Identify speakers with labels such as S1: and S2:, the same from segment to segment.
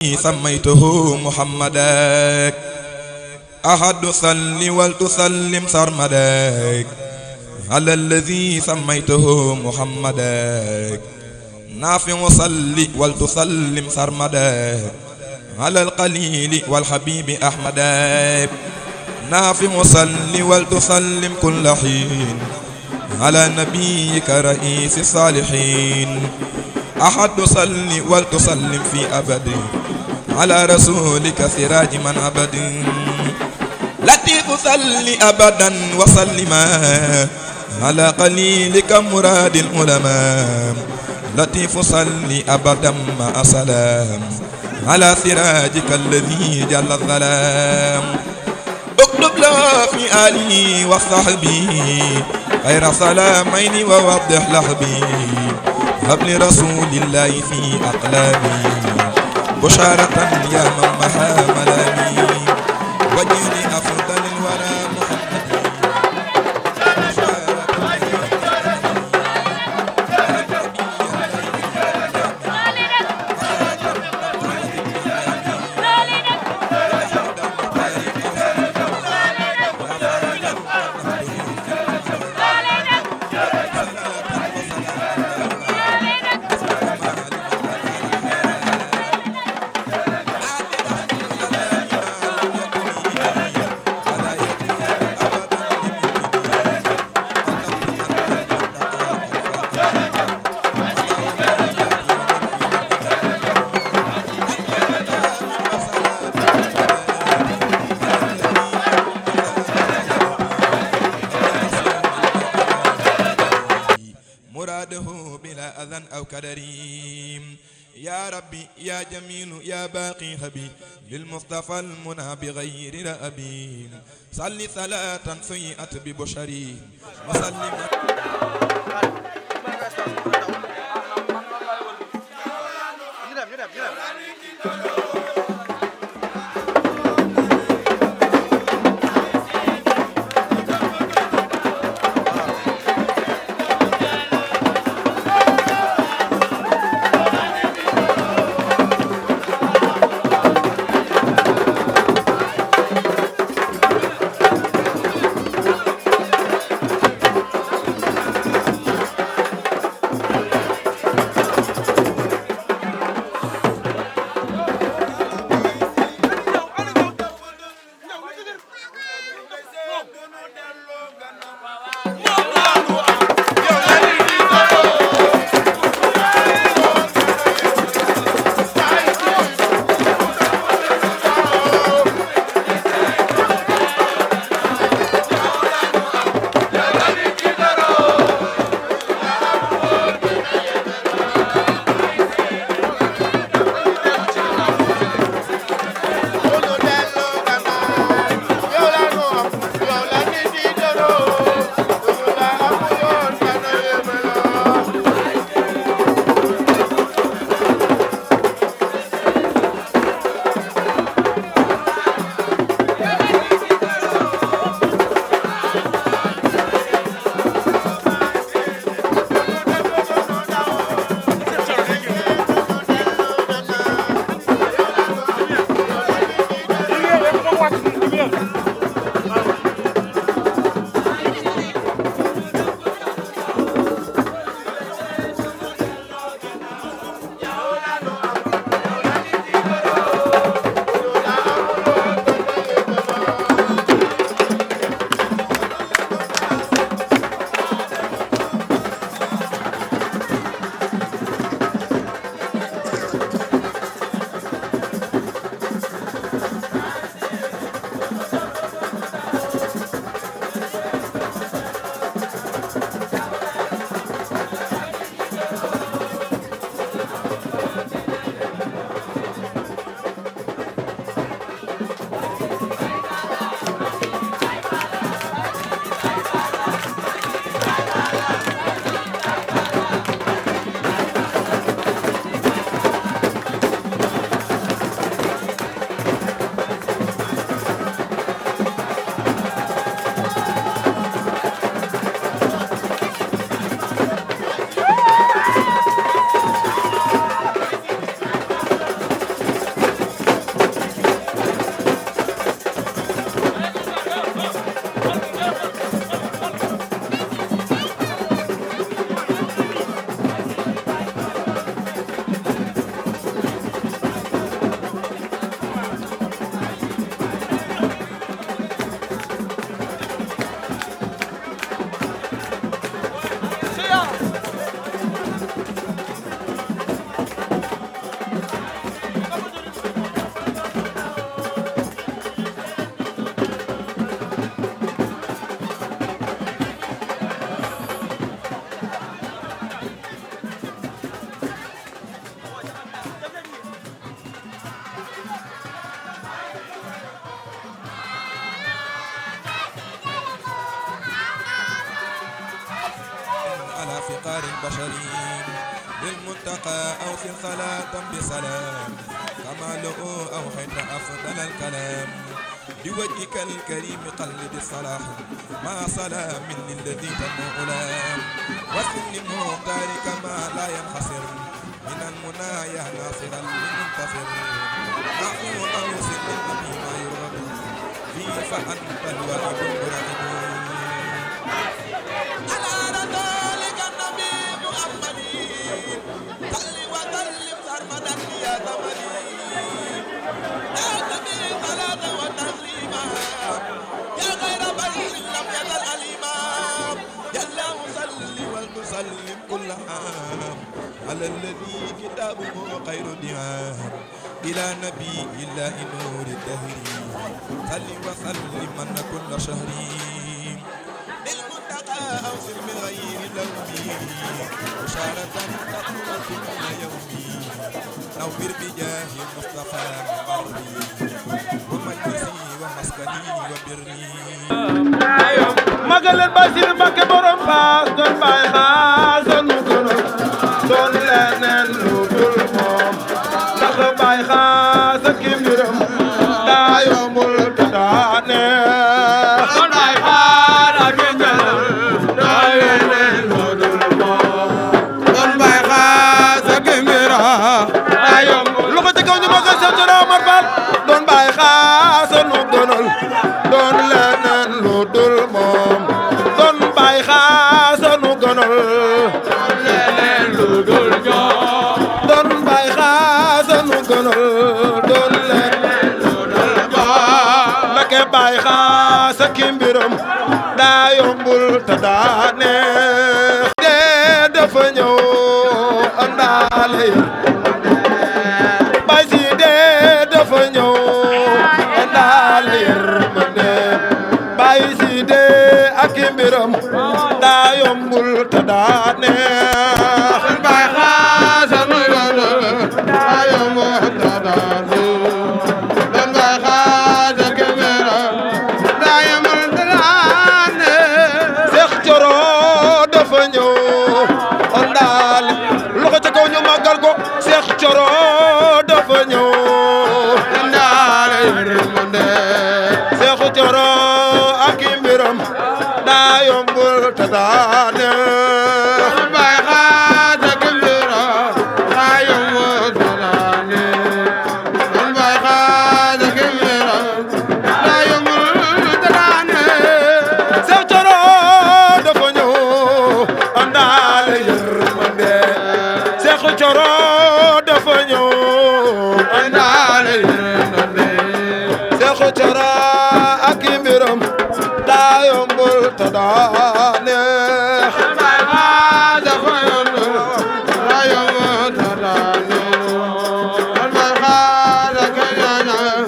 S1: سميته محمدا أحد صل ولتسلم سرمدا على الذي سميته محمدا نافع صل ولتسلم سرمدا على القليل والحبيب أحمدا نافع صل ولتسلم كل حين على نبيك رئيس الصالحين أحد صل ولتسلم في أبد على رسولك سراج من أبد لطيف صل أبدا وسلما على قليلك مراد العلماء لطيف صل أبدا مع سلام على سراجك الذي جل الظلام اكتب له في آله وصحبه غير سلامين ووضح لحبي هب لرسول الله في أقلامي بشارة يا من محى ملامي وجهني أفضل الورى محمد بلا أذى أو كدريم يا ربي يا جميل يا باقي هبي للمصطفى المنى بغير رأبي صل صلاة سيئت ببشري وسلم وقار البشري للمنتقى أوصل صلاة بسلام كما لو أوحيت أفضل الكلام بوجهك الكريم قلب الصلاح مع سلام للذي تنمو غلام واسلم لمختارك ما لا ينحصر من المنايا ناصرا للمنتصر أعفو أوصل للنبي ما يرغب فيه فأنت الواحد المرغب على رسولك النبي محمد صل وسلم سرمدا يا ثمري يا نبي صلاة وتسليما يا غير بشر لم يزل أليما يا الله صل وتسلم كل عام على الذي كتابه خير دعاء إلى نبي الله نور الدهر صل وسلم من كل شهر للمنتقى أوصل بغير لومي بشارة تطلع كل يومي نور بجاه المصطفى مغربي ومجلسي ومسكني وبري
S2: magal Basiir Mbakke borom Faas doon bay xaas nu kono doon leneen lu dul moom ndax bay xaas ak mbiram daa yombul te daa neex doon bay xaas ak mbiram daa leneen lu dul moom doon bay xaas ak mbiram daa yombul lu ko ci kaw ñu magal sa joro Omar Fall doon bay xaas nu gonol doon leneen lu dul moom doon bay xaas nu gonol doon leneen lu dul moom doon bay xaas nu gonol doon leneen lu dul moom Mbakke bay xaas ak mbiram daa yombul te daa neex dee dafa ñëw andaale bay si dee dafa ñëw andaale yërmande bay si dee ak mbiram daa yombul te daa neex bay xaas nu gonol daa yombul te daa neex doon bay xaas ak mbiram daa yombul te daa neex Seex Coro dafa ñëw andaale loxo ca kaw ñu màggal ko Seex Coro dafa ñëw andaale yërmande Seex Coro ak mbiram daa yombul te daa neex bay xaas ak mbiram daa yombul te daa neex bay xaas ak mbiram daa yombul te daa neex Seex Coro dafa ñëw andaale yërmande Seex Coro dafa ñëw andaale yërmande Seex Coro ak mbiram daa yombul te daa neex bay xaas dafa yombul daa yombul te daa neex bay xaas ak mbiram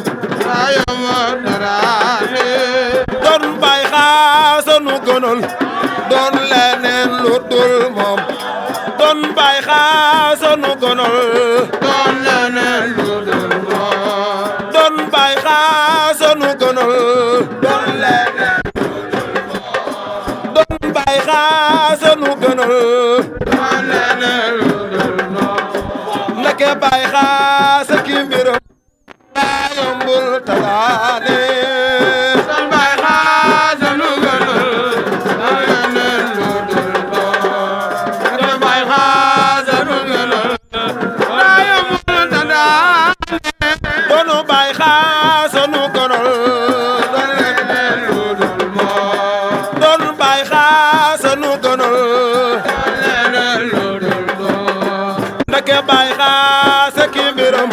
S2: daa yombul te daa neex doon bay xaas nu gënal doon leneen lu dul moom doon bay xaas nu gënal doon leneen lu dul moom doon bay xaas nu gënal doon leneen doon bay xaas nu gënal doon leneen lu dul moom Mbakke bay xaas ak mbiram daa yombul te daa neex doon bay xaas nu gënal doon leneen lu dul moom doon bay xaas nu gënal daa yombul te daa neex doon bay xaas nu gënal doon leneen lu dul moom doon bay xaas nu gënal doon leneen lu dul moom Mbakke bay xaas ak mbiram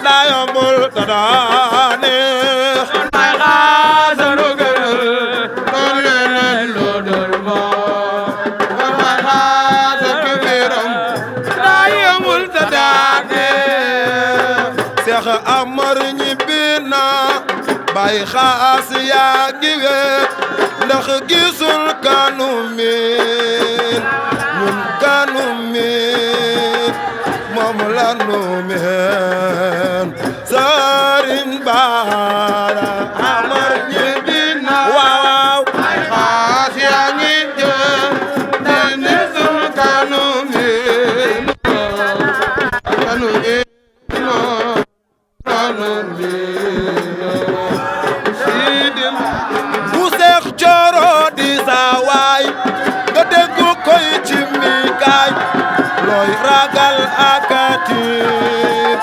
S2: daa yombul te daa neex doon bay xaas nu gënal doon leneen lu dul moom doon bay xaas ak mbiram daa yombul te daa neex Seex Amar ñibbi na bay xaas yaa ngi wéet ndax gisul kanu miin ñun kanu miin moom la nu miin Sëriñ Bara Amar ñibbi na waaw bay xaas yaa ngi jël bu Seex Coro di sa waay nga déggu koy ci mi kaay looy ragal akatit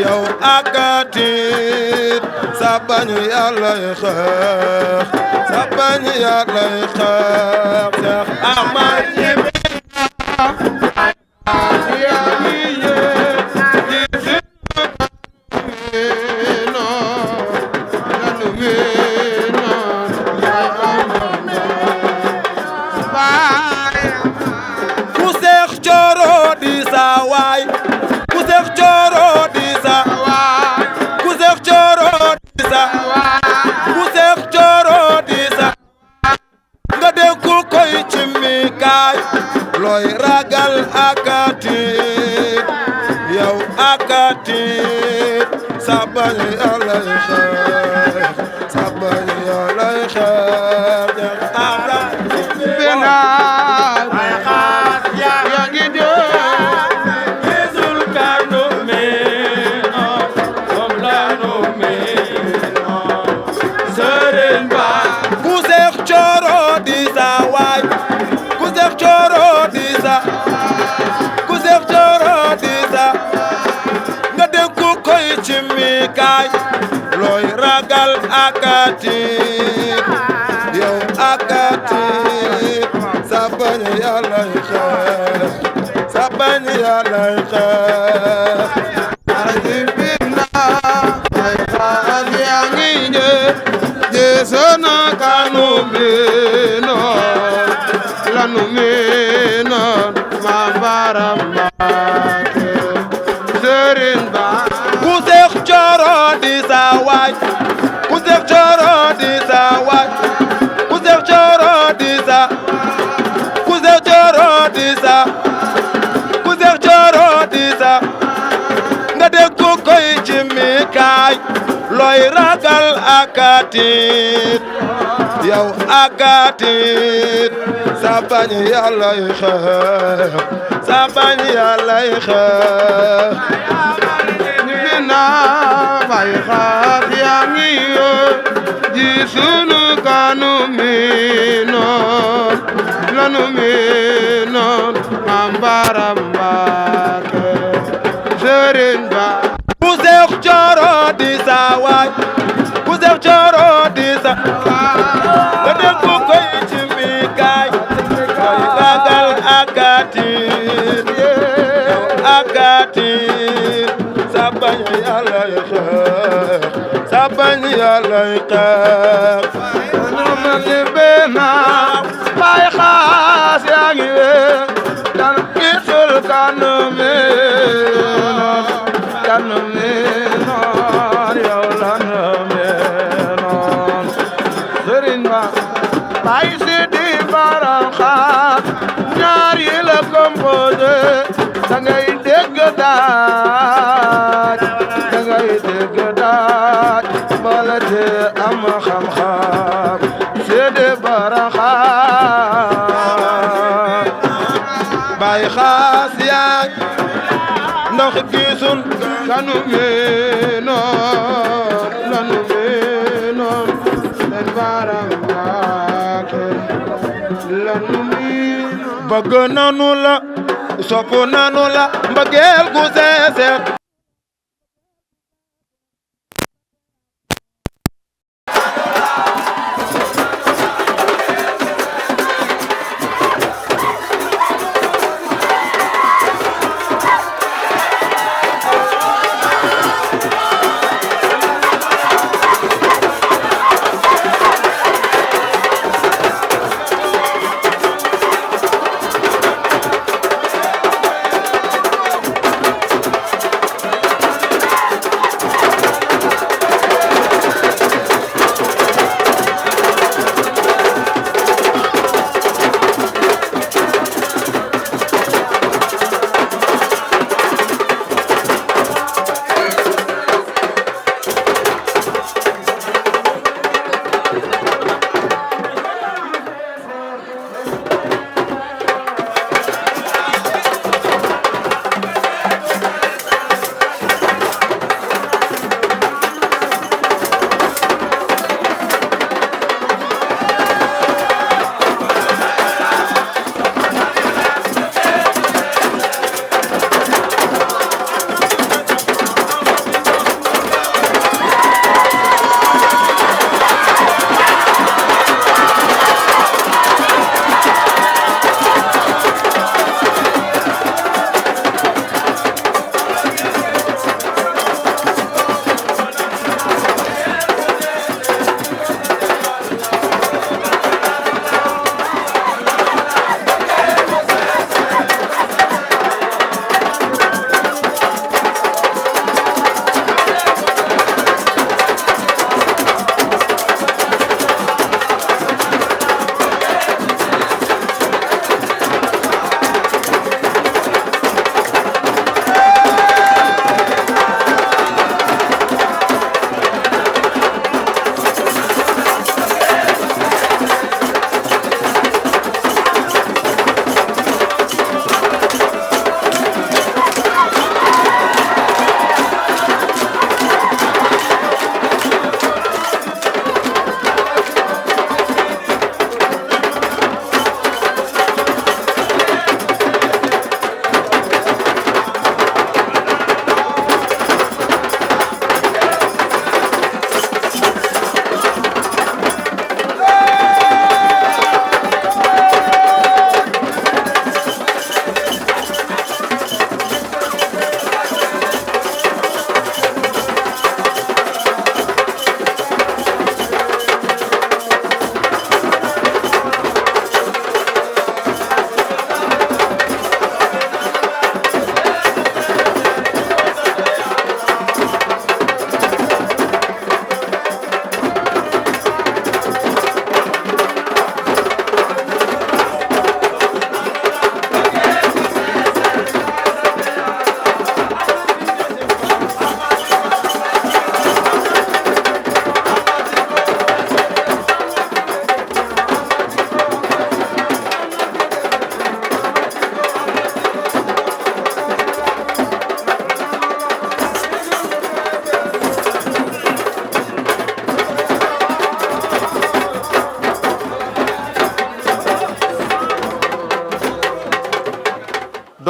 S2: yow akatit sa bañ Yàlla xeex sa bañ Yàlla xeex Seex Ahmad ku Seex Coro di sa waay ku Seex Coro di sa waay ku Seex Coro di sa ku Seex Coro di sa nga déggu koy ci mi kaay looy ragal akatit yow akatit sa bañ Yàlla xeex sa bañ Yàlla xeex bena bay xaas yaa ngi gisul kanu meno moom lanu meno Sëriñ Ba ku Seex Coro di sa waay ku Seex Coro di sa ku Seex Coro di sa nga déggu koy ci mi kaay looy ragal akatit yow akatit sa bañ Yàlla xeex sa bañ Yàlla xeex arjibina ay xaas yaa ngi jeesona kanu mino lanu mino ma baram Mbàkke Sëriñ Ba ku Seex Coro di sa waay ku Seex Coro di sa waay ku Seex Coro di sa ku Seex Coro di sa ku Seex Coro di sa nga déggu koy ci mi kaay looy ragal akatit yow akatit sa bañ Yàlla xeex sa bañ Yàlla xeex bina bay xaas yaa ngi ji sunu kanu minoon lanu minoon Maam Baram Mbàkke Sëriñ Ba ku Seex Coro di sa waay ku Seex Coro di sa nga déggu koy ci mi kaay koy ragal akatit akatit sa bañ Yàlla xeex sa bañ Yàlla xeex nomali bena bay xaas yaa ngi dan gisul kanu meno yow lanu meno Sëriñ Ba bay Sidi Baram xaas ñaar yi la composé da ngay dégg daaj da ngay dégg daaj bala te am xam-xam Sidi Baram xaas bay xaas yaa ndax gisul kanu menoon lanu menoon Sëriñ Baram Mbàkke lanu menoon bëgg nanu la sopp nanu la mbëggeel gu seeseet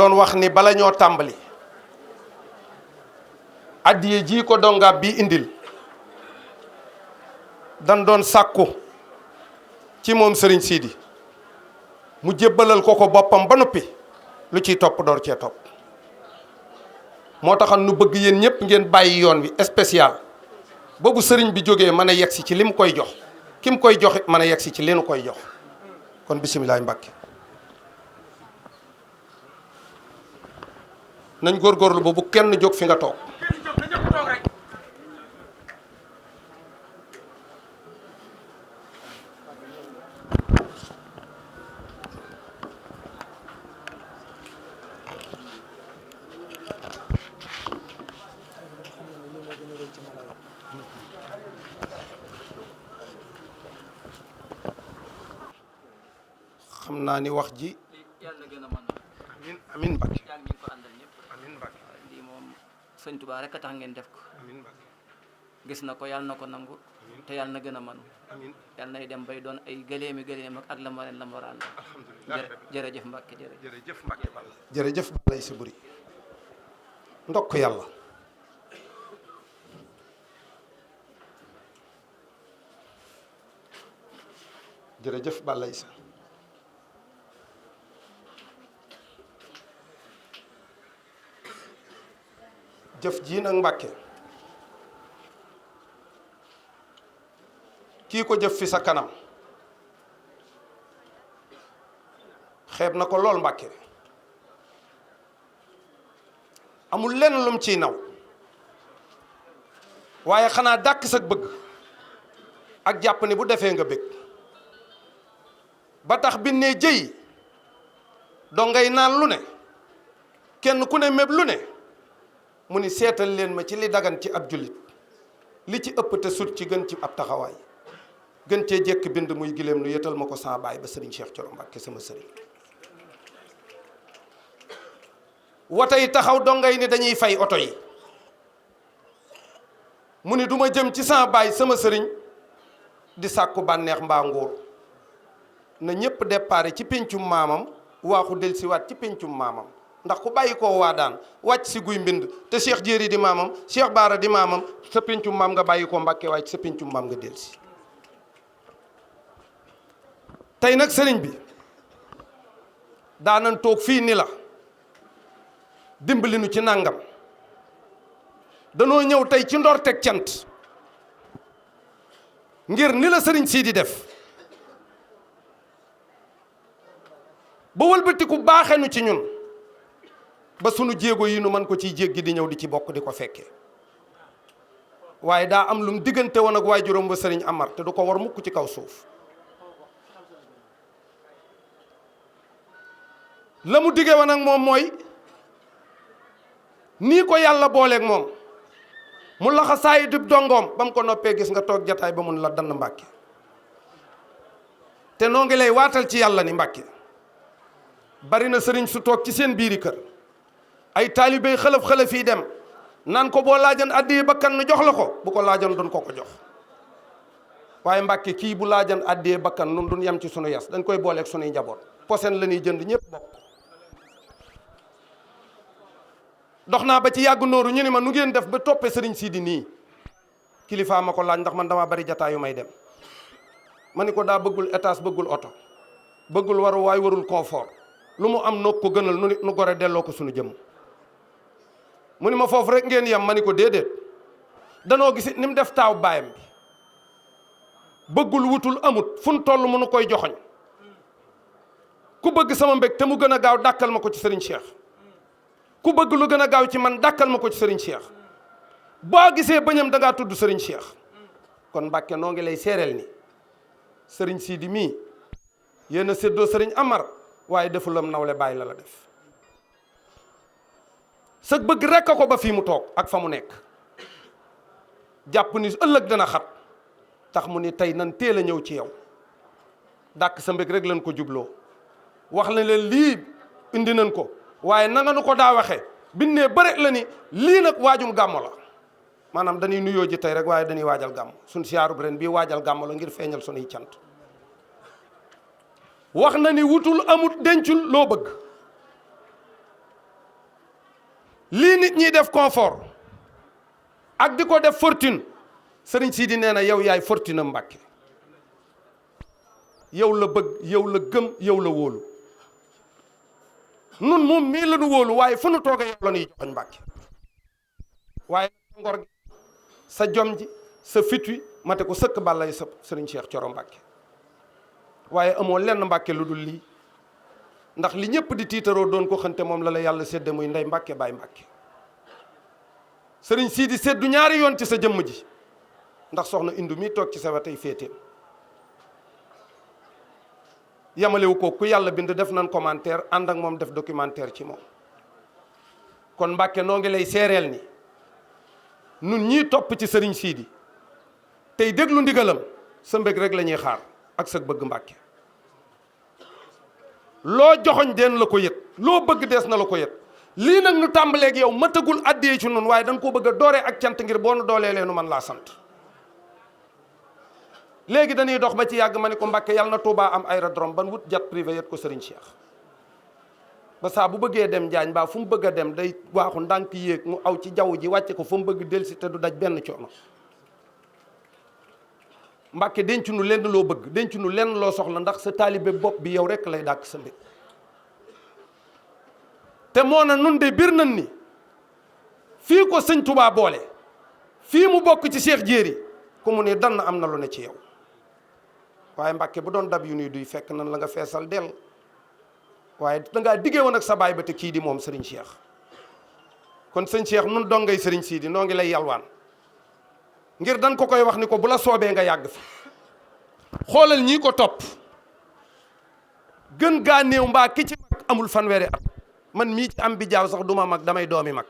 S2: doon wax ni bala ñoo tàmbali addiye ji ko dongaab bi indil dan doon sàkku ci moom Serigne Sidi mu jébbalal ko boppam ba noppi lu ciy topp door cee topp moo taxan nu bëgg yéen ñëpp ngeen bàyyi yoon wi spécial boobu sëriñ bi jógee mën a yegsi ci li mu koy jox ki mu koy joxe mën a yegsi ci li nu koy jox kon bisimilah Mbàkke nañ góorgóorlu ba bu kenn jóg fi nga toog xam naa ni wax ji
S3: yàlla gën a mën
S2: amin amin Mbàkke
S3: yaa ngi ko àndal ñëpp
S2: amin Mbàkke
S3: lii moom sëñ Tuubaa rek a tax ngeen def ko
S2: amin Mbàkke
S3: gis na ko yàlla na ko nangu te yàlla na gën a mën
S2: amin
S3: yàlla nay dem bay doon ay gëléemi gëléem ak la ma leen la moral
S2: alhamdulilah
S3: jërëjëf Mbàkke
S2: jërëjëf Mbàkke Balla jërëjëf Balla si buri ndokk yàlla jërëjëf Balla Issa jëf ji nag Mbàkke kii ko jëf fi sa kanam xeeb na ko lool Mbàkke amul lenn lum ciy naw waaye xanaa dàkk sa bëgg ak jàpp ni bu defee nga bëgg ba tax bi ne jëy doo ngay naan lu ne kenn ku ne méb lu ne mu ni seetal leen ma ci li dagan ci ab jullit li ci ëpp te sut ci gën ci ab taxawaay gën cee jekk bind muy gileem nu yetal ma ko sama baay ba sëriñ Cheikh Thioro Mbacke sama sëriñ woto yi taxaw dongay ni dañuy fay oto yi mu ni duma jëm ci sama baay sama sëriñ di sàkku bànneex mbaa nguur na ñépp déparé ci péncum maamam waaxu delsiwaat ci péncum maamam ndax ku bàyyi koo waa daan wàcc si guy mbind te Cheikh Jéeri di maamam Cheikh Baara di maamam sa péncum maam nga bàyyi koo Mbàkke waaye ci sa péncum maam nga delsi tey nag sëriñ bi daanan toog fii ni la dimbali nu ci nàngam danoo ñëw tey ci ndorteg cant ngir ni la sëriñ sii di def ba wëlbatiku baaxe nu ci ñun ba sunu jéego yi nu mën ko ciy jéggi di ñëw di ci bokk di ko fekkee waaye daa am lum diggante woon ak waajuram ba sëriñ Amar te du ko war mukk ci kaw suuf la mu digge woon ak moom mooy nii ko yàlla booleeg moom mu laxa saayi dib dongoom ba mu ko noppee gis nga toog jataay ba mun la dann Mbàkke te noo ngi lay waatal ci yàlla ni Mbàkke bari na sëriñ su toog ci seen biiri kër ay taalibey xëlëf-xëlëf yi dem naan ko boo laajan addiye bakkan nu jox la ko bu ko laajan doon ko jox waaye Mbàkke kii bu laajan addiye bakkan nun duñ yem ci sunu yas dañ koy booleeg sunuy njaboot posen la ñuy jënd ñëpp bokk dox naa ba ci yàgg nooru ñu ni ma nu ngeen def ba toppee sëriñ Sidi nii kilifaa ma ko laaj ndax man dama bari jataa yu may dem ma ni ko daa bëggul étage bëggul oto bëggul waru waay warul confort lu mu am noog ko gënal nu gore delloo ko sunu jëmm mu ni ma foofu rek ngeen yem ma ni ko déedéet danoo gis ni mu def taaw baayam bi bëggul wutul amut fu nu toll mu nu koy joxoñ ku bëgg sama mbég te mu gën a gaaw dàkkal ma ko ci sëriñ Cheikh ku bëgg lu gën a gaaw ci man dàkkal ma ko ci sëriñ Cheikh boo gisee bañam da ngaa tudd sëriñ Cheikh kon Mbàkke noo ngi lay seereel ni sëriñ Sidi mii yéen a séddoo sëriñ Amar waaye defulam nawle bàyyi la def sa bëgg rekk a ko ba fii mu toog ak fa mu nekk jàpp ni ëllëg dana xat tax mu ni tey nan teel a ñëw ci yow dàkk sa mbég rek lañ ko jubloo wax la leen lii indi nañ ko waaye nanga nu ko daa waxee biñ ne bëre la ni lii nag waajum gàmmo la maanaam dañuy nuyoo ji tey rek waaye dañuy waajal gàmmo suñ siyaarub ren bii waajal gàmmo la ngir feeñal sunuy cant wax na ni wutul amut dencul loo bëgg lii nit ñiy def confort ak di ko def fortune sëriñ Sidi nee na yow yaay fortune Mbàkke yow la bëgg yow la gëm yow la wóolu nun moom mii la nu wóolu waaye fu nu tooga yow la nuy joxoñ Mbàkke waaye sa ngor gi sa jom ji sa fit wi mate ko sëkk bàllay sa sëriñ Cheikh Thioro Mbàkke waaye amoo lenn Mbàkke lu dul lii ndax li ñëpp di tiitaroo doon ko xante moom la la yàlla sédde muy ndey Mbàkke baay Mbàkke sëriñ Sidi séddu ñaari yoon ci sa jëmm ji ndax soxna indu mi toog ci sa wetay féeteem yamalewu ko ku yàlla bind def nañ commentaire ànd ak moom def documentaire ci moom kon Mbàkke noo ngi lay seereel ni nun ñii topp ci sëriñ Sidi tey déglu ndigalam sa mbég rek la ñuy xaar ak sa bëgg Mbàkke loo joxoñ den la ko yët loo bëgg dees na la ko yët lii nag nu tàmbaleeg yow matagul addee ci nun waaye dañ koo bëgg a dooree ak cant ngir boo nu doolee leenu man laa sant léegi dañuy dox ba ci yàgg ma ne ko Mbàkke yàlla na Touba am aérodrome ban wut jet privé yet ko Serigne Cheikh ba saa bu bëggee dem Njaañ mbaa fu mu bëgg a dem day waaxu ndànk yéeg mu aw ci jaww ji wàcce ko fu mu bëgg delsi te du daj benn coono Mbàkke denc nu lenn loo bëgg denc nu lenn loo soxla ndax sa taalibe bopp bi yow rek lay dàkk sa mbég te moo na nun de bir nañ ni fii ko sëñ Touba boole fii mu bokk ci Cheikh Jéeri ku mu ne dann am na lu ne ci yow waaye Mbàkke bu doon dab yu nuy duy fekk nan la nga feesal del waaye dangaa diggee woon ak sa baay ba te kii di moom Serigne Cheikh kon sëñ Cheikh nun dongay Serigne Sidi noo ngi lay yalwaan ngir dan ko koy wax ni ko bu la soobee nga yàgg fi xoolal ñii ko topp gën gaa néew mbaa ki ci mag amul fanweeri at man mii ci am bi jaaw sax duma mag damay doomi mag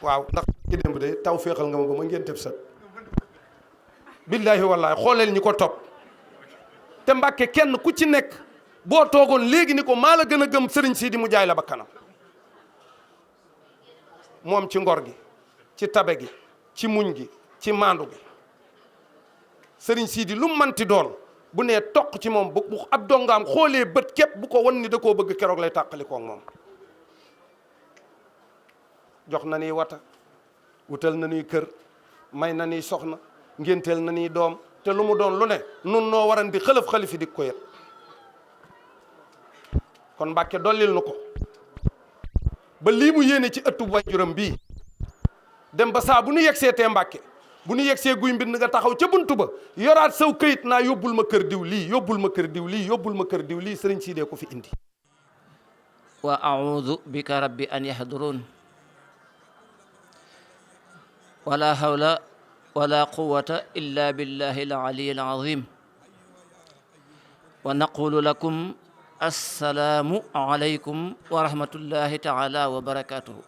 S2: waaw ndax ki démb de taw féexal nga ma ba ma ngeen tëb sat billaahi wallaahi xooleel ñi ko topp te Mbàkke kenn ku ci nekk boo toogoon léegi ni ko maa la gën a gëm Sëriñ Sidi mu jaay la ba kanam moom ci ngor gi ci tabe gi ci muñ gi ci maandu gi Sëriñ Sidi lu manti doon bu nee toq ci moom bu ab dongaam xoolee bët képp bu ko wan ni da koo bëgg keroog lay tàqalikoog moom jox na ni wata wutal na ni kër may na ni soxna ngénteel na ni doom te lu mu doon lu ne nun noo waran di xëlëf xalifi di ko yet kon Mbàkke dollil nu ko ba lii mu yéene ci ëttub waajuram bii dem ba saa bu nu yegsee tee Mbàkke bu nu yegsee guy mbind nga taxaw ca buntu ba yoraat saw këyit naa yóbbul ma kër diw lii yóbbul ma kër diw lii yóbbul ma kër diw lii Sëriñ Sidee ko fi indi
S3: wa a'udhu bika rabbi an yahdurun wala hawla wala quwwata illa billahi al-ali al-azim wa naqulu lakum assalaamu alaykum wa rahmatullahi taala wa barakatuhu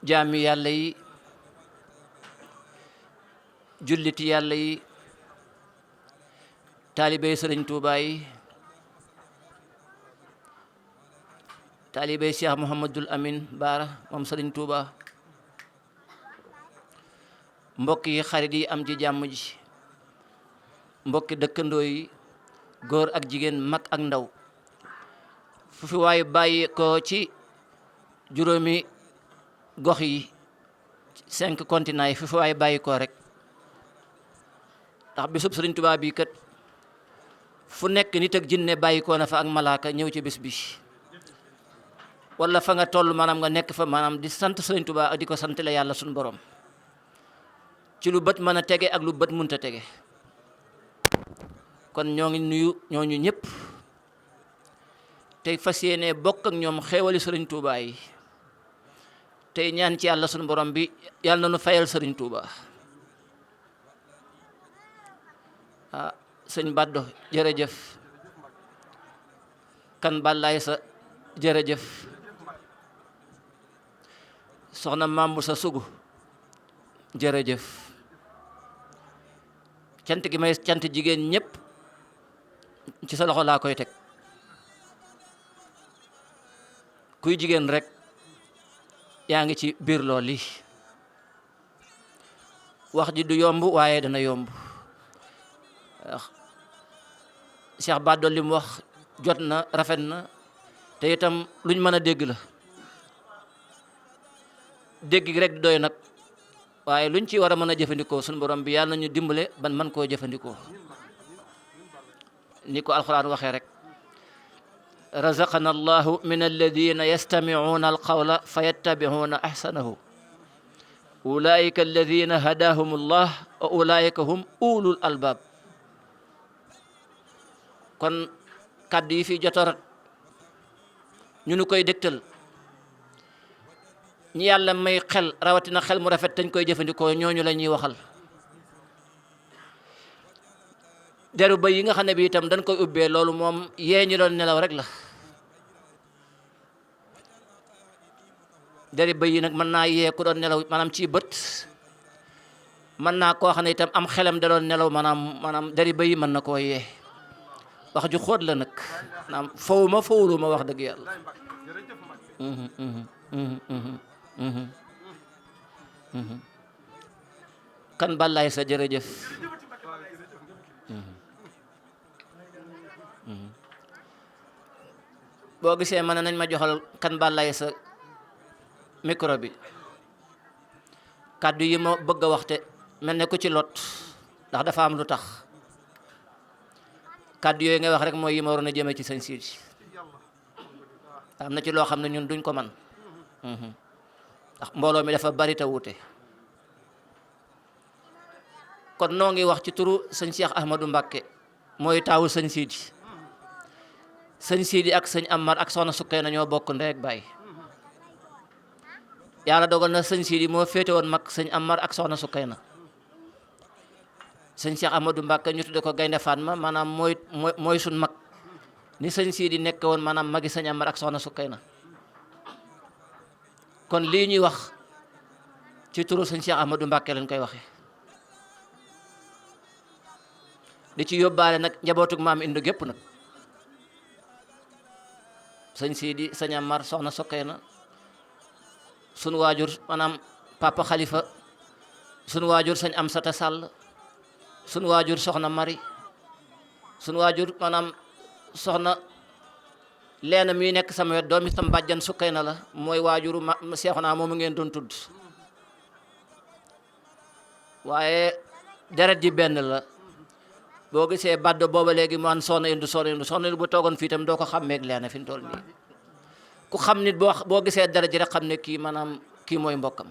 S3: jaami yàlla yi julliti yàlla yi taalibey Sëriñ Tuubaa yi taalibey Cheikh Mouhamadul Amin Baara moom Sëriñ Tuubaa mbokk yi xarit yi am ci jàmm ji mbokki dëkkandoo yi góor ak jigéen mag ak ndaw fu fi waaye bàyyi ko ci juróomi gox yi 5 continents yi fu fi waaye bàyyi ko rek ndax bisub Sëriñ Tuubaa bi kat fu nekk nit ak jinne bàyyi ko na fa ak malaaka ñëw ci bis bi wala fa nga toll maanaam nga nekk fa maanaam di sant Sëriñ Tuubaa ak di ko sant la yàlla suñu borom ci lu bët mën a tege ak lu bët mënta tege kon ñoo ngi nuyu ñooñu ñëpp tey fas yéene bokk ak ñoom xéewali Sëriñ Tuubaa yi tey ñaan ci yàlla sunu borom bi yàlla na nu fayal Sëriñ Tuubaa ah sëñ Baddo jërëjëf kan bàllaay sa jërëjëf soxna Mambu sa sugu jërëjëf cant gi may cant jigéen ñëpp ci sa loxo laa koy teg kuy jigéen rek yaa ngi ci biir lool li wax ji du yomb waaye dana yomb Cheikh Baddo li mu wax jot na rafet na te itam luñ mën a dégg la dégg gi rek doy nag waaye luñ ci war a mën a jëfandikoo suñu borom bi yàlla nañu dimbale ban man koo jëfandikoo ni ko alquran waxee rek razaqana allahu min alladina yastami'una alqawla fayattabi'una ahsanahu ulaika alladina hadahum allah wa ulaika hum ulul albab kon kàddu yi fi jotorat ñu nu koy dégtal ñi yàlla may xel rawatina xel mu rafet dañ koy jëfandikoo ñooñu la ñuy waxal deru ba yi nga xam ne bi itam dañ koy ubbee loolu moom yee ñi doon nelaw rek la deri ba yi nag mën naa yee ku doon nelaw maanaam ci bët mën naa koo xam ne itam am xelam da doon nelaw maanaam deri ba yi mën na koo yee wax ju xóot la nag maanaam fowuluma wax dëgg yàlla kan bàllaay sa jërëjëf boo gisee ma ne nañ ma joxal kan bàllaay sa micro bi kàddu yi ma bëgg a waxte mel ne ku ci lot ndax dafa am lu tax kàddu yooyu ngay wax rek mooy yi ma waroon a jëmee ci sëñ Sidi am na ci loo xam ne ñun duñ ko man ndax mbooloo mi dafa bari te wuute kon noo ngi wax ci turu sëñ Cheikh Ahmadou Mbacké mooy taawu sëñ Sidi ak sëñ Amar ak soxna Sukkay na ñoo bokk ndey ak baay yàlla dogal na sëñ Sidi moo féete woon mag sëñ Amar ak soxna Sukkay na sëñ Cheikh Ahmadou Mbacké ñu tudde ko Gaynde Fatma maanaam mooy suñ mag ni sëñ Sidi nekk woon maanaam magi sëñ Amar ak soxna Sukkay na kon lii ñuy wax ci turu sëñ Cheikh Ahmadou Mbacké lañ koy waxee di ci yóbbaale nag njabootug maam Indu gépp nag sëñ Sidi sëñ Amar soxna Sukkay na sunu waajur maanaam papa Khalifa sunu waajur sëñ Amsata Sall sunu waajur soxna Mari sunu waajur maanaam soxna leena mi nekk sama wet doomi sam bàjjan Sukkay na la mooy waajuru Seexuna moomu ngeen doon tudd waaye deret ji benn la boo gisee baddo booba léegi mu an soxna Indu bu toogoon fii itam doo ko xàmmeeg leena fi mu toll nii ku xam nit boo gisee deret ji rek xam ne kii maanaam kii mooy mbokkam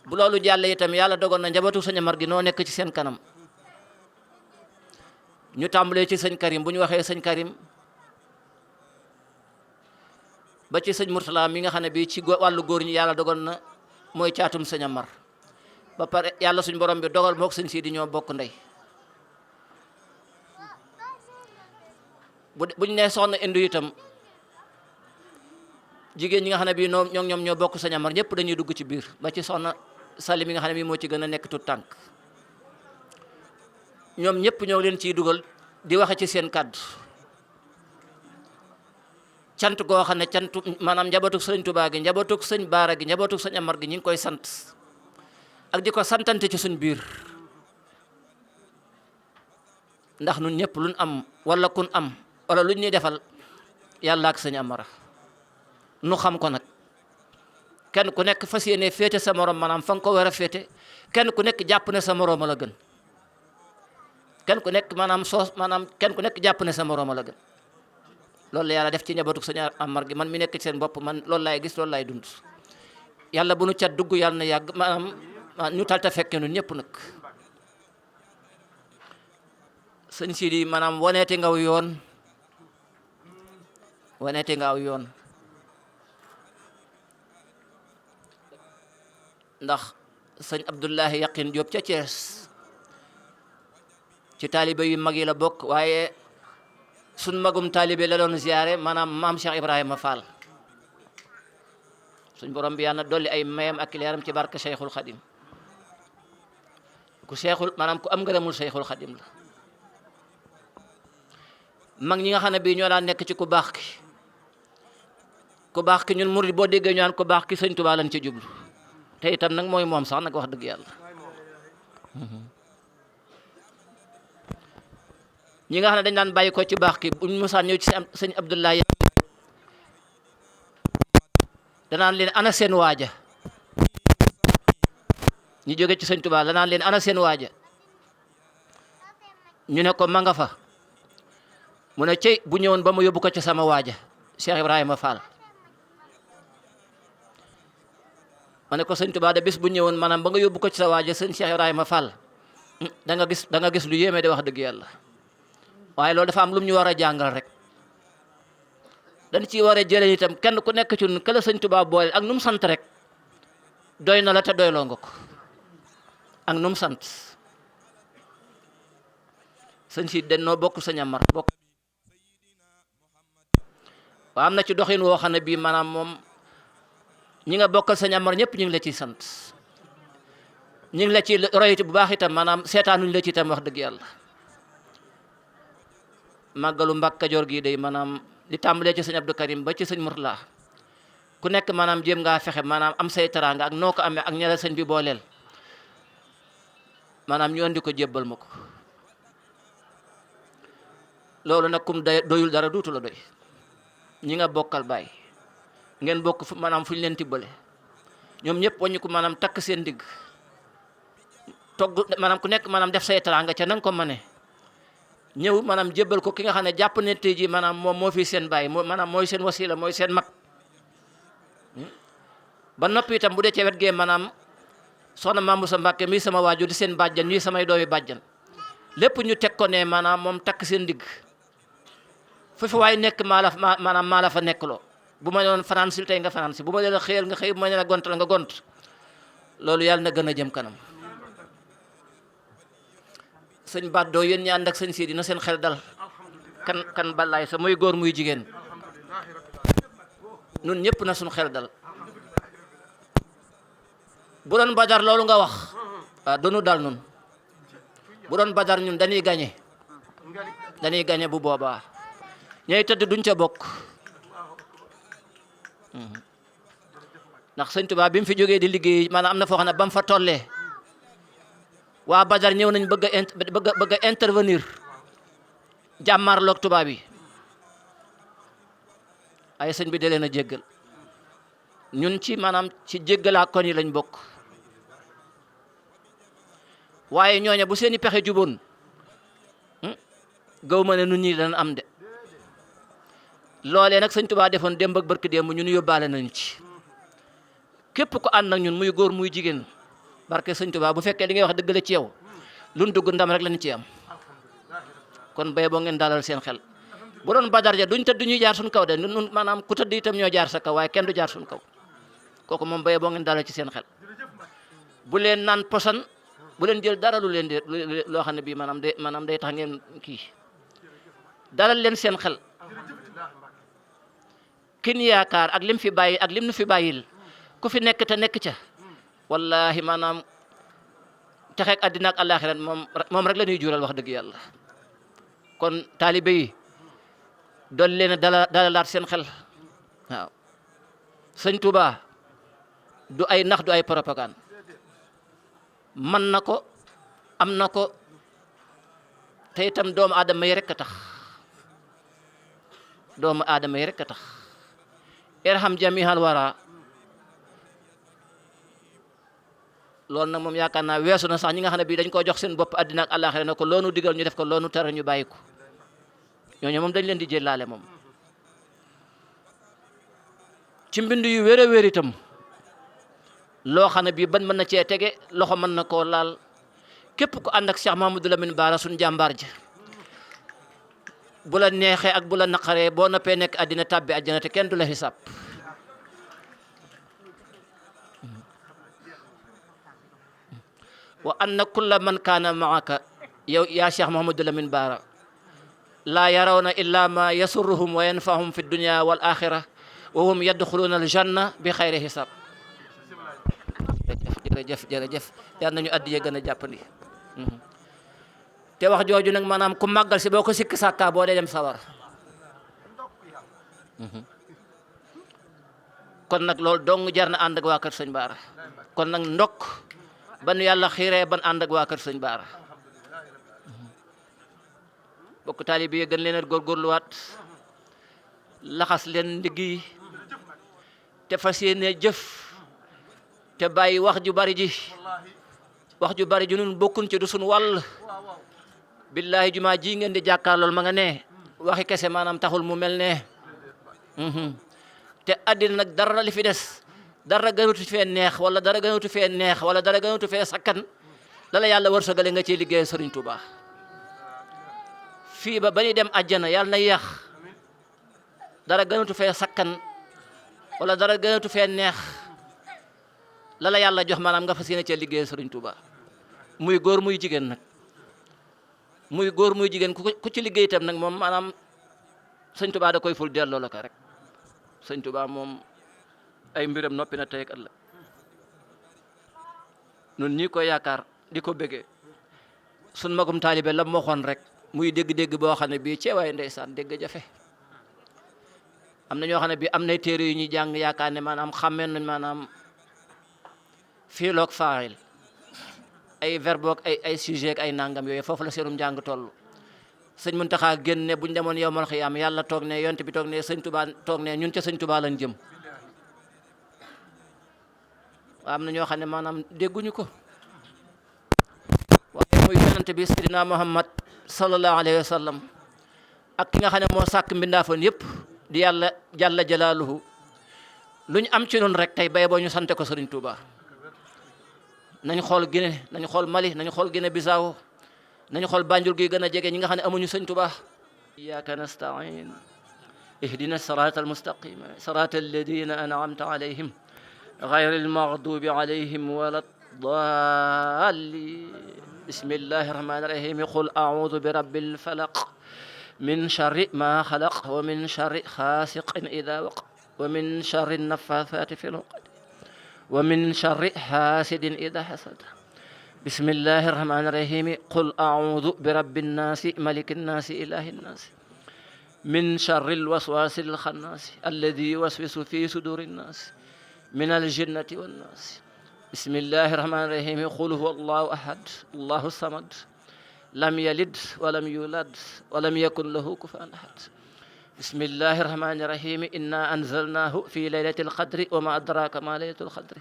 S3: bu loolu jàllee itam yàlla dogal na njabootu sëñ Amar gi noo nekk ci seen kanam ñu tàmbalee ci sëñ Karim bu ñu waxee sëñ Karim ba ci sëñ Murtala mi nga xam ne bii ci wàllu góor ñi yàlla dogal na mooy caatum sëñ Amar ba pare yàlla suñ borom bi dogal mook sëñ Sidi ñoo bokk ndey buñ nee soxna Indu itam jigéen ñi nga xam ne bii ñoom ñoo bokk sëñ Amar ñëpp dañuy dugg ci biir ba ci soxna Sali mi nga xam ne bii moo ci gën a nekk tut tànk ñoom ñëpp ñoo leen ciy dugal di waxe ci seen kàddu cant goo xam ne cantu maanaam njabootug sëñ Tuubaa gi njabootug sëñ Baara gi njabootug sëñ Amar gi ñu ngi koy sant ak di ko santante ci suñ biir ndax nun ñëpp luñ am wala kun am wala luñ ñuy defal yàlla ak sëñ Amara nu xam ko nag kenn ku nekk fas yéene féete sa morom maanaam fa nga ko war a féete kenn ku nekk jàpp ne sa morom la gën kenn ku nekk kenn ku nekk jàpp ne sa morom la gën loolu la yàlla def ci njabootu sëñ Amar gi man mi nekk ci seen bopp man loolu laay gis loolu laay dund yàlla bu nu cat dugg yàlla na yàgg maanaam ñu talta fekke nun ñëpp nag sëñ Sidi maanaam waneete nga aw yoon ndax sëñ Abdullahi Yaqin Diop ca Thiès ci taalibe yu mag yi la bokk waaye suñ magum taalibe la doon ziyaare maanaam maam Cheikh Ibrahima Fall suñ borom bi yàlla dolli ay mayam ak leeram ci barke Cheikhul Khadim ku am ngërëmul Cheikhul Khadim la mag ñi nga xam ne bii ñoo daan nekk ci ku baax ki ñun murid boo déggee ñu naan ku baax ki sëñ Tuubaa lañ ci jublu te itam nag mooy moom sax nag wax dëgg yàlla ñi nga xam ne dañ daan bàyyi ko ci baax ki buñ mosaan ñëw ci sëñ Abdoulaye danaan leen ana seen waaja ñu jóge ci sëñ Tuubaa danaan leen ana seen waaja ñu ne ko ma nga fa mu ne cey bu ñëwoon ba ma yóbbu ko ci sama waaja Cheikh Ibrahima Fall ma ne ko sëñ Tuubaa de bis bu ñëwoon maanaam ba nga yóbbu ko ci sa waaja sëñ Cheikh Ibrahima Fall da nga gis lu yéeme de wax dëgg yàlla waaye loolu dafa am lu ñu war a jàngal rek dañ ciy war a jëlee itam kenn ku nekk ci ñun kala sëñ Tuubaa boole ak nu mu sant rek doy na la te doyloo nga ko ak nu mu sant sëñ si den noo bokk sëñ Amar bokk waa am na ci doxin woo xam ne bii maanaam moom ñi nga bokkal sëñ Amar ñëpp ñu ngi la ciy sant ñu ngi la ci royiti bu baax itam maanaam seetaanuñ la ci itam wax dëgg yàlla màggalu Mbàkke Kajoor gi day maanaam li tàmbalee ci sëñ Abdou Karim ba ci sëñ Murtala ku nekk maanaam jéem ngaa fexe maanaam am say teraanga ak noo ko amee ak ñeneen sëñ bi booleel maanaam ñu andi ko jébbal ma ko loolu nag kum doyul dara duutu la doy ñi nga bokkal bàyyi ngeen bokk fu maanaam fu ñu leen tibbale ñoom ñëpp wañu ko maanaam takk seen digg togg maanaam ku nekk maanaam def say teraanga ca nanga ko mane ñëw maanaam jébbal ko ki nga xam ne jàpp ne tey jii maanaam moom moo fi seen bàyyi maanaam mooy seen wasila mooy seen mag ba noppi itam bu dee ca wet gee maanaam soxna Maam Bousso Mbàkke mii sama waajur di seen bàjjan ñii samay doomi bàjjan lépp ñu teg ko ne maanaam moom takk seen digg foofu waaye nekk maanaam maa la fa nekkloo bu ma doon fanaan sil tey nga fanaan si bu ma leen xëyal nga xëy bu ma leen gontal nga gont loolu yàlla na gën a jëm kanam sëñ Baddo yéen ñi ànd ak sëñ Sidi na seen xel dal kan balaay sa muy góor muy jigéen nun ñëpp na suñu xel dal bu doon Badar loolu nga wax waaw doonu dal nun bu doon Badar ñun dañuy gañe bu boobaa ñooy tëdd duñ ca bokk ndax sëñ Tuubaa bi mu fi jógee di liggéey maanaam am na foo xam ne ba mu fa tollee waa Badar ñëw nañ bëgg a intervenir jàmmaarloog tubaab yi ay sëñ bi da leen a jéggal ñun ci maanaam ci jéggalaa kon yi lañ bokk waaye ñooña bu seeni pexe juboon gaw ma ne nun ñi dana am de loolee nag sëñ Tuubaa defoon démb ak barki démb ñun yóbbaale nañu ci képp ko ànd nag ñun muy góor muy jigéen barke sëñ Tuubaa bu fekkee li ngay wax dëgg la ci yow luñ dugg ndam rek lañu ci am kon bay boo ngeen dalal seen xel bu doon Badar ja duñ tëdd ñuy jaar suñ kaw de nun maanaam ku tëdd itam ñoo jaar sa kaw waaye kenn du jaar suñ kaw kooku moom bay boo ngeen dalal ci seen xel bu leen naan posan bu leen jël dara lu leen di loo xam ne bii maanaam day tax ngeen kii dalal leen seen xel kin yaakaar ak lim fi bàyyi ak lim nu fi bàyyil ku fi nekk te nekk ca wallahi maanaam texeeg àddina ak àllaaxira moom rek la ñuy jural wax dëgg yàlla kon taalibe yi doon leen dalalaat seen xel waaw sëñ Tuubaa du ay nax du ay propagande man na ko am na ko te itam doomu aadama yi rek a tax doomu aadama yi rek a tax irham jamihal wara loolu nag moom yaakaar naa weesu na sax ñi nga xam ne bii dañ koo jox seen bopp àddina ak àllaaxira ne ko loonu digal ñu def ko loonu tere ñu bàyyi ko ñooñu moom dañ leen di jëlaale moom ci mbind yu wér a wér itam loo xam ne bii ban mën na cee tege loxo mën na koo laal képp ku ànd ak Cheikh Mahamadou Lamine Bara suñ jàmbaar ji bu la neexee ak bu la naqaree boo noppee nekk àddina tàbbi àjjana te kenn du la xisaab wa anna kulla man kaana maaka yow yaa Cheikh Mahamadou Lamine Bara laa yarawna illa ma yasurruhum wa yanfahum fi dunya wal axira wa hum yadxuluuna al janna bi xayri xisaab jërëjëf yal nañu addiye gën a jàppandi te wax jooju nag maanaam ku màggal si boo ko sikk sàkkaa boo dee dem sawar kon nag loolu dong jar na ànd ak waa kër sëñ Bara kon nag ndokk ban yàlla xiiree ban ànd ak waa kër sëñ Bara bokk taalibe yi gën leen a góorgóorluwaat laxas leen ndiggi te fas yéene jëf te bàyyi wax ju bari ji nun bokkun ci du sun wàll billahi jumaa ji ngeen di jàkkaarlool ma nga ne waxi kese maanaam taxul mu mel ne te àddina nag dara li fi des dara gënatu fee neex wala dara gënatu fee neex wala dara gënatu fee sakkan la yàlla wërsëgale nga ciy liggéey Sëriñ Tuubaa fii ba ñuy dem àjjana yàlla na yeex dara gënatu fee sakkan wala dara gënatu fee neex la yàlla jox maanaam nga fas yéene cee liggéey Sëriñ Tuubaa muy góor muy jigéen nag muy góor muy jigéen ku ci liggéey itam nag moom maanaam Sëriñ Tuubaa da koy ful delloo la ko rek Sëriñ Tuubaa moom ay mbiram noppi na tey ak ëllëg nun ñi ko yaakaar di ko bëggee sun magum taalibe la mu waxoon rek muy dégg-dégg boo xam ne bii ceewaay ndeysaan dégg jafe am na ñoo xam ne bii am nay téere yu ñuy jàng yaakaar ne maanaam xàmmeen nañ maanaam fiil ak faa'il ay verbe ak ay sujet ak ay nangam yooyu foofu la seenum njàng toll sëñ Muntaxa génne buñ demoon yowmal xiyaam yàlla toog ne yonent bi toog ne sëñ Tuubaa toog ne ñun ca sëñ Tuubaa lañ jëm am na ñoo xam ne maanaam dégguñu ko waaye muy yonent bi Seydina Muhammad sallallahu alayhi wa sallam ak ki nga xam ne moo sàkk mbindaafoon yëpp di yàlla jalla jalaaluhu lu ñu am ci noonu rek tey bay boo ñu sante ko Sëriñ Tuubaa nañ xool Guinée nañ xool Mali nañ xool Guinée Bissau nañ xool Banjul gi gën a jege ñi nga xam ne amuñu Sëriñ Tuubaa iyyaka nasta'in ihdina sirata almustaqima sirata alladina an'amta alayhim غير المغضوب عليهم ولا الضالين بسم الله الرحمن الرحيم قل أعوذ برب الفلق من شر ما خلق ومن شر غاسق إذا وقب ومن شر النفاثات في العقد ومن شر حاسد إذا حسد بسم الله الرحمن الرحيم قل أعوذ برب الناس ملك الناس إله الناس من شر الوسواس الخناس الذي يوسوس في صدور الناس من الجنة والناس بسم الله الرحمن الرحيم قل هو الله أحد الله الصمد لم يلد ولم يولد ولم يكن له كفوا أحد بسم الله الرحمن الرحيم إنا أنزلناه في ليلة القدر وما أدراك ما ليلة القدر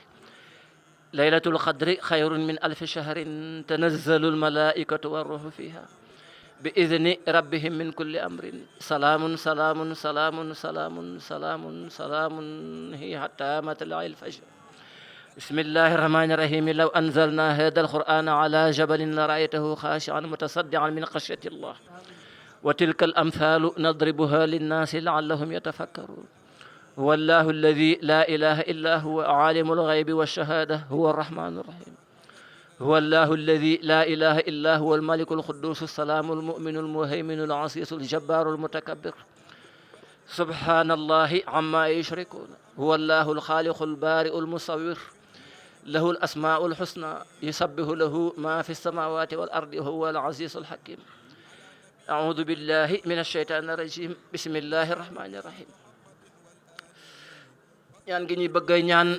S3: ليلة القدر خير من 1000 شهر تنزل الملائكة والروح فيها بإذن ربهم من كل أمر سلام سلام سلام سلام سلام سلام هي حتى مطلع الفجر بسم الله الرحمن الرحيم لو أنزلنا هذا القرآن على جبل لرأيته خاشعا متصدعا من خشية الله وتلك الأمثال نضربها للناس لعلهم يتفكرون هو الله الذي لا إله إلا هو عالم الغيب والشهادة هو الرحمن الرحيم هو الله الذي لا إله إلا هو الملك القدوس السلام المؤمن المهيمن العزيز الجبار المتكبر سبحان الله عما يشركون هو الله الخالق البارئ المصور له الأسماء الحسنى يسبح له ما في السماوات والأرض هو العزيز الحكيم أعوذ بالله من الشيطان الرجيم بسم الله الرحمن الرحيم ñaan gi ñuy bëgg ñaan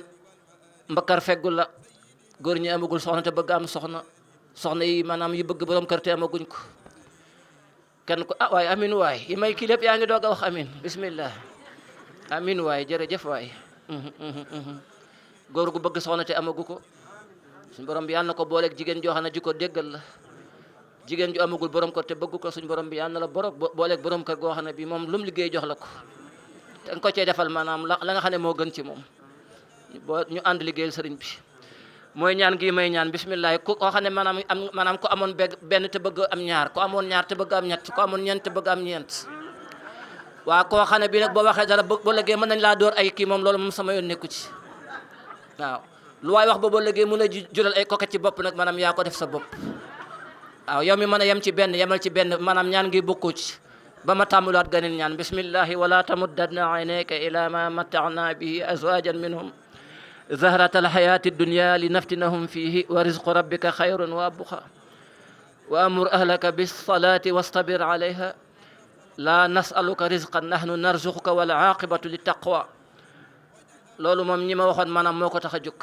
S3: mbakar feggul la góor ñi amagul soxna te bëgg am soxna yi maanaam yi bëgg borom kër te amaguñ ko kenn ko waaye amin waay yi may kii lépp yaa ngi doog a wax amin bismillah amin waay jërëjëf waay góor gu bëgg soxna te amagu ko suñ borom bi yàlla na ko booleeg jigéen joo xam ne ji ko déggal la jigéen ju amagul borom kër te bëgg ko suñ borom bi yàlla na la booleeg borom kër goo xam ne bi moom lu mu liggéey jox la ko te nga ko cee defal maanaam la nga xam ne moo gën ci moom ñu ànd liggéeyal sëriñ bi mooy ñaan gi may ñaan bismillah ku koo xam ne maanaam ku amoon benn te bëgg am ñaar ku amoon ñaar te bëgg am ñett ku amoon ñeent te bëgg am ñeent waa koo xam ne bii nag boo waxee dara boo lëggee mën nañ laa door ay kii moom loolu moom sama yoon nekku ci waaw lu waay wax ba boo lëggee mën a jural ay koket ci bopp nag maanaam yaa ko def sa bopp waaw yow mi mën a yem ci benn yemal ci benn maanaam ñaan gi bokkoo ci ba ma tàmbulaat ganeen ñaan bismillahi wala tamuddanna aynayka ila ma matta'na bihi azwajan minhum زهرة الحياة الدنيا لنفتنهم فيه ورزق ربك خير وأبقى وأمر أهلك بالصلاة واصطبر عليها لا نسألك رزقا نحن نرزقك والعاقبة للتقوى loolu moom ñi ma waxoon maanaam moo ko tax a jóg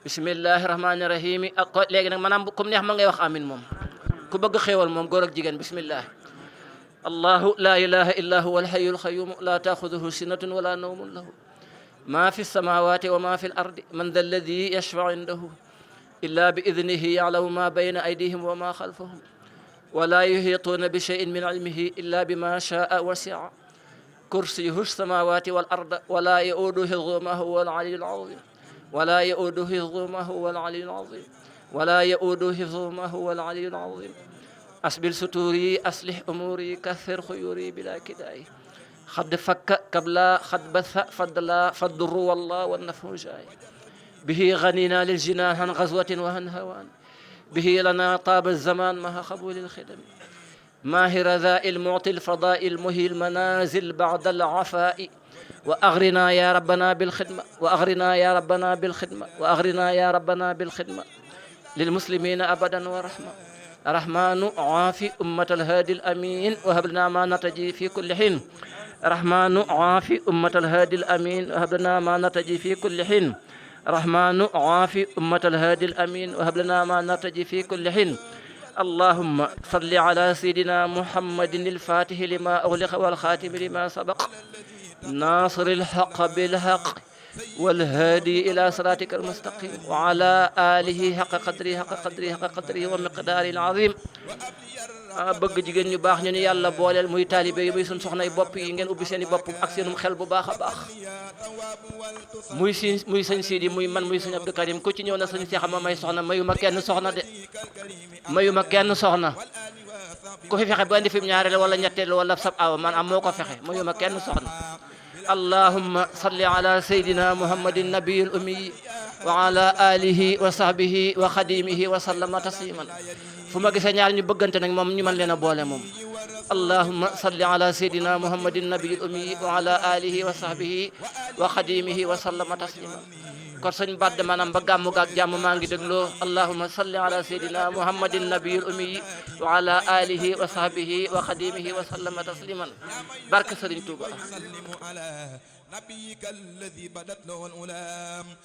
S3: bismillahi rahmaani rahim léegi nag maanaam comme neex ma ngay wax amin moom ku bëgg xéewal moom góor ak jigéen bismillah الله لا إله إلا هو الحي القيوم لا تأخذه سنة ولا نوم له ما في السماوات وما في الأرض من ذا الذي يشفع عنده إلا بإذنه يعلم ما بين أيديهم وما خلفهم ولا يحيطون بشيء من علمه إلا بما شاء وسع كرسيه السماوات والأرض ولا يؤوده حفظهما هو العلي العظيم ولا يؤوده حفظهما هو العلي العظيم ولا يؤوده حفظهما هو العلي العظيم أسبل ستوري أصلح أموري كثر خيوري بلا كداي خد فك قبلا خد بث فضلا فالضر والله والنفع جاي به غنينا للجنان عن غزوة وهن هوان به لنا طاب الزمان مع قبول الخدم ماهر ذا المعطي الفضاء المهي المنازل بعد العفاء وأغرنا يا ربنا بالخدمة وأغرنا يا ربنا بالخدمة وأغرنا يا ربنا بالخدمة للمسلمين أبدا ورحمة رحمن عافي أمة الهادي الأمين وهب لنا ما نتجي في كل حين رحمن عافي أمة الهادي الأمين وهب لنا ما نتجي في كل حين رحمن عافي أمة الهادي الأمين وهب لنا ما نتجي في كل حين اللهم صل على سيدنا محمد الفاتح لما أغلق والخاتم لما سبق ناصر الحق بالحق والهادي إلى صراطك المستقيم وعلى آله حق قدره ومقداره العظيم bëgg jigéen ñu baax ñu ni yàlla booleel muy taalibe yi muy suñ soxnay bopp yi ngeen ubbi seen i bopp ak seenum xel bu baax a baax muy sëñ Sidi muy man muy sëñ Abdou Karim ku ci ñëw na sëñ Cheikh ma may soxna mayu ma kenn soxna de mayu ma kenn soxna ku fi fexe ba andi fi ñaareel wala ñetteel wala sab aw man am moo ko fexe mayu ma kenn soxna اللهم صل على سيدنا محمد النبي الأمي وعلى آله وصحبه وخديمه وسلم تسليما فما gisee ñaar ñu bëggante nag moom ñu mën leen a boole moom اللهم صل على سيدنا محمد النبي الأمي وعلى آله وصحبه وخديمه وسلم تسليما kon sëñ Badde maanaam ba gàmmu gaak jàmm maa ngi dégloo allahumma salli ala sayyidina muhammadin nabiyil ummi wa ala alihi wa sahbihi wa khadimihi wa sallama tasliman barke Sëriñ Tuuba